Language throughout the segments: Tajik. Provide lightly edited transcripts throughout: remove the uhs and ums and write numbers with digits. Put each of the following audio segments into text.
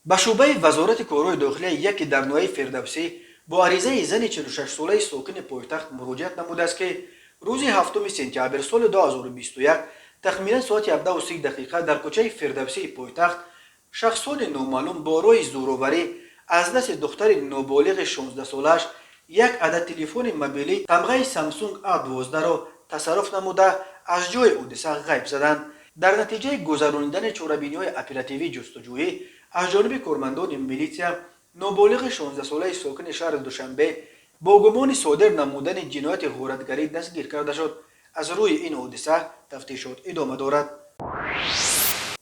Ба шӯъбаи Вазорати корҳои дохилия яке дар ноҳияи Фирдавсӣ бо аризаи зани 46-солаи сокини пойтахт муроҷиат намудааст, ки рӯзи 7 сентябр соли 2021 тахминан соати 17:30 дақиқа дар кӯчаи Фирдавсии пойтахт шахсони номаълум бо роҳи зӯроварӣ аз дасти духтари ноболиғи 16-солааш як адад телефони мобилӣ тамғаи Samsung A12-ро тасарруф намуда, аз ҷои ҳодиса ғайб заданд. Дар натиҷаи гузаронидани чорабиниҳои оперативӣ ҷустуҷӯӣ аз ҷониби кормандони милитсия ноболиғи 16-солаи сокини шаҳри Душанбе бо гумони содир намудани ҷинояти ғоратгарӣ дастгир карда шуд. Аз рӯи ин ҳодиса тафтишот идома дорад.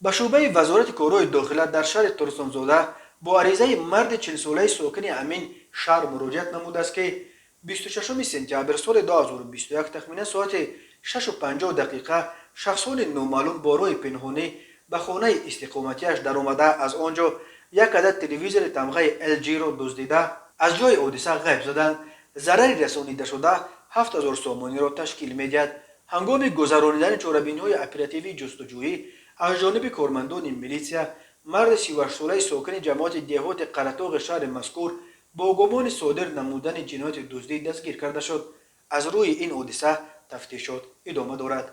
Ба шӯъбаи Вазорати корҳои дохила дар шаҳри Турсунзода бо аризаи марди 40-солаи сокини ҳамин шаҳр муроҷиат намудааст, ки 26 сентябр соли 2021 тахминан соати 6:50 дақиқа шахсони номаълум бо роҳи пинҳонӣ ба хонаи истиқоматиаш даромада, аз он ҷо як адад телевизори тамғаи LG-ро дуздида, аз ҷои ҳодиса ғайб заданд. Зарари расонидашуда 7000 сомониро ташкил медиҳад. Ҳангоми гузаронидани чорабиниҳои оперативии ҷустуҷӯӣ аз ҷониби кормандони милитсия марди 38-солаи сокини ҷамоати деҳоти Қаратоғи шаҳри мазкур бо гумони содир намудани ҷинояти дуздӣ дастгир карда шуд. Аз рӯи ин ҳодиса тафтишот идома дорад.